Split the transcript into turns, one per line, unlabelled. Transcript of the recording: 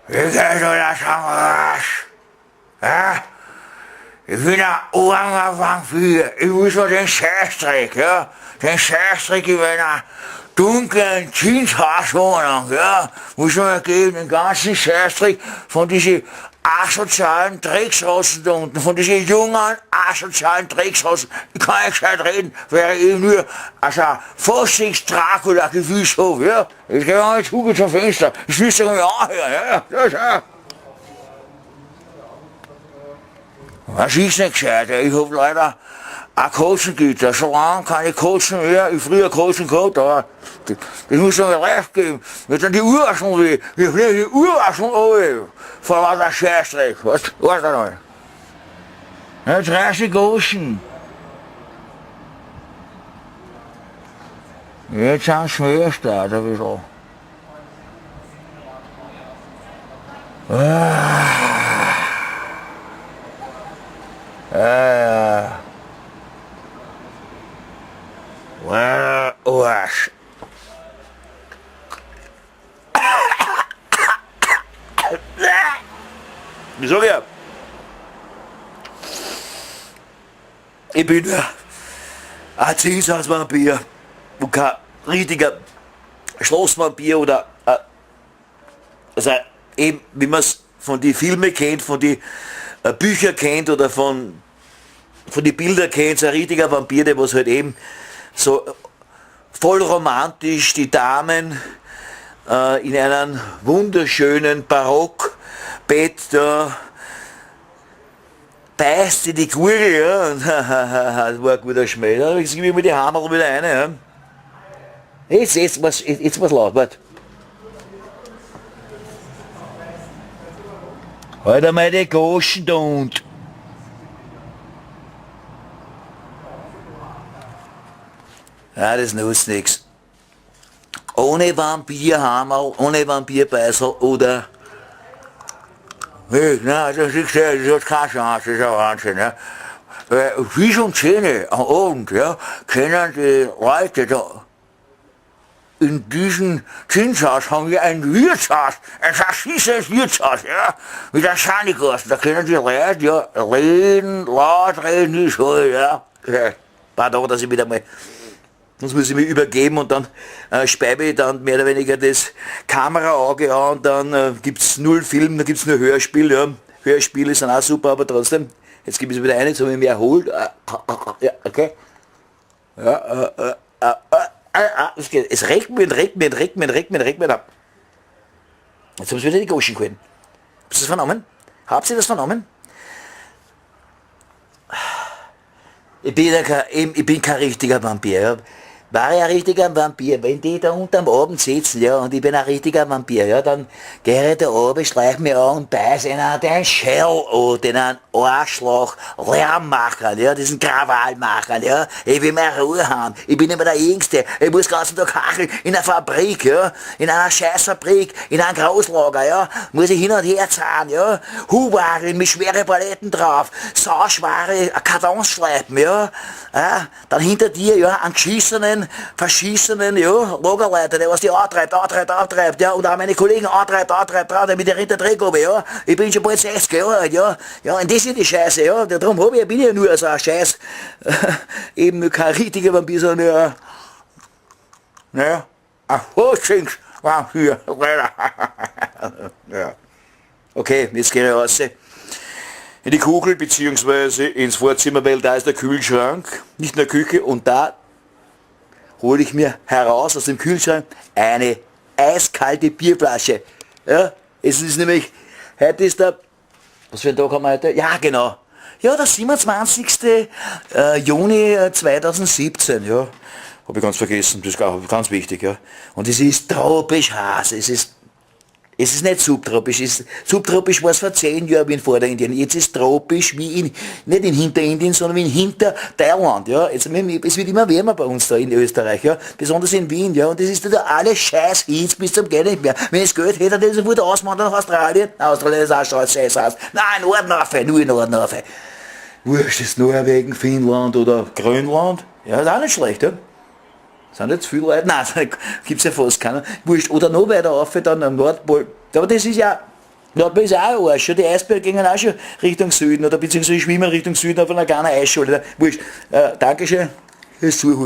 Ich geh so langsam raus. Ja? Ich bin ein armer Vampir. Ich muss mir den Scheißdreck, ja? Den Scheißdreck in meiner dunklen Zinshauswohnung, ja? Muss man mir geben, den ganzen Scheißdreck von diesen asozialen Drecksrossen da unten, von diesen jungen asozialen Drecksrossen. Ich kann nicht gescheit reden, weil ich eben nur also Faschings-Dracula gefühlt habe, ja? Ich gehe mal mit zum Fenster, ich müsste mir anhören, ja? Das, ja. Was ist nicht gescheit, ich hab leider auch Katzengitter. So lange keine Katzen mehr, ich früher Katzen gehabt, aber das muss man mir recht geben. Mir dann die Urwaschung weh, mir fliegen die Urwaschung runter, vor lauter Scheißdreck, was, was da noch? Ja, 30 Goschen. Jetzt sind sie Schwester, ein bisschen. Ah. Arsch.
Wie sag ich ja? Ich bin ein Zinshausvampir und kein richtiger Schlossvampir oder also eben, wie man es von den Filmen kennt, von den Büchern kennt oder von den Bildern kennt, so ein richtiger Vampir, der was halt eben so voll romantisch die Damen in einem wunderschönen Barockbett da beißt sie die Gurgel, ja, und das war ein guter Schmäh. Da gebe ich mir die Hammerl wieder rein, ja. Jetzt was laut, warte. Halt einmal die Goschen da unten. Ja, das nutzt nix. Ohne Vampirhammerl, ohne Vampirbeißel oder...
Nee, nein, das ist das hat keine Chance, das ist ja Wahnsinn, ja. Bis um 10 am Abend, ja, können die Leute da in diesem Zinshaus haben wir ein Wirtshaus, ein verschissenes Wirtshaus, ja, mit einem Sanigarten, da können die Leute, ja, reden, laut reden, ist halt, ja.
Ja. Pardon, dass ich wieder mal, sonst muss ich mich übergeben und dann speibe ich dann mehr oder weniger das Kameraauge an und dann gibt's null Film, dann gibt's nur Hörspiel, ja. Hörspiele sind auch super, aber trotzdem, jetzt gebe ich es wieder ein, jetzt habe ich mich erholt. Ja, okay. Ja, es geht, es regt mich und regt mich und regt mich und regt mich und regt mich ab. Jetzt haben sie wieder die Goschen gehalten. Habt ihr das vernommen? Habt ihr das vernommen? Ich bin ja kein, ich bin kein richtiger Vampir. Ja. War ich ein richtiger Vampir, wenn die da unterm Abend sitzen, ja, und ich bin ein richtiger Vampir, ja, dann geh ich da runter, schleich mich an und beiß einer den Schell an, den einen Arschloch Lärmmacher, ja, diesen Krawallmacher, ja, ich will mehr Ruhe haben, ich bin immer der Jüngste, ich muss den ganzen Tag hacheln in einer Fabrik, ja, in einer Scheißfabrik, in einem Großlager, ja, muss ich hin und her zahlen, ja, Hubwagen mit schweren Paletten drauf, sauschwere Kartons schleppen, ja, ja, dann hinter dir, ja, einen geschissenen, verschissenen, ja, Lagerleiter, der was die antreibt, antreibt, antreibt, ja, und auch meine Kollegen antreibt, antreibt, antreibt, mit der Rinderträger oben, ja, ich bin schon bald 60 Jahre alt, ja, ja, und das ist die Scheiße, ja, darum hab ich, bin ich ja nur so ein Scheiß, eben kein richtiger Vampir, sondern ja,
ne, ein Faschingsvampir, ja.
Okay, jetzt geh ich raus in die Kugel beziehungsweise ins Vorzimmer, weil da ist der Kühlschrank, nicht in der Küche, und da hole ich mir heraus aus dem Kühlschrank eine eiskalte Bierflasche. Ja, es ist nämlich, heute ist der, was für ein Tag haben wir heute? Ja, genau. Ja, der 27. Juni 2017, ja. Hab ich ganz vergessen, das ist auch ganz wichtig, ja. Und es ist tropisch heiß, es ist nicht subtropisch, es ist, subtropisch war's vor 10 Jahren wie in Vorderindien, jetzt ist tropisch wie in, nicht in Hinterindien, sondern wie in Hinter-Thailand, ja. Jetzt, es wird immer wärmer bei uns da in Österreich, ja, besonders in Wien, ja, und das ist da alles scheiß Hitze bis zum geht nicht mehr. Wenn ich das Geld hätte, dann würde ich auswandern nach Australien. Nein, Australien ist auch scheiß, scheiß heiß. Nein, in Norden rauf, nur in Norden rauf. Wurscht, ist Norwegen, Finnland oder Grönland, ja, ist auch nicht schlecht, ja. Sind jetzt viele Leute? Nein, da gibt's ja fast keiner. Wurscht, oder noch weiter rauf, dann am Nordpol. Aber das ist ja Ja, aber ist auch ein Arsch. Die Eisbären gehen auch schon Richtung Süden oder beziehungsweise schwimmen Richtung Süden auf einer kleinen Eisscholle. Wurscht. Dankeschön fürs Zuhören.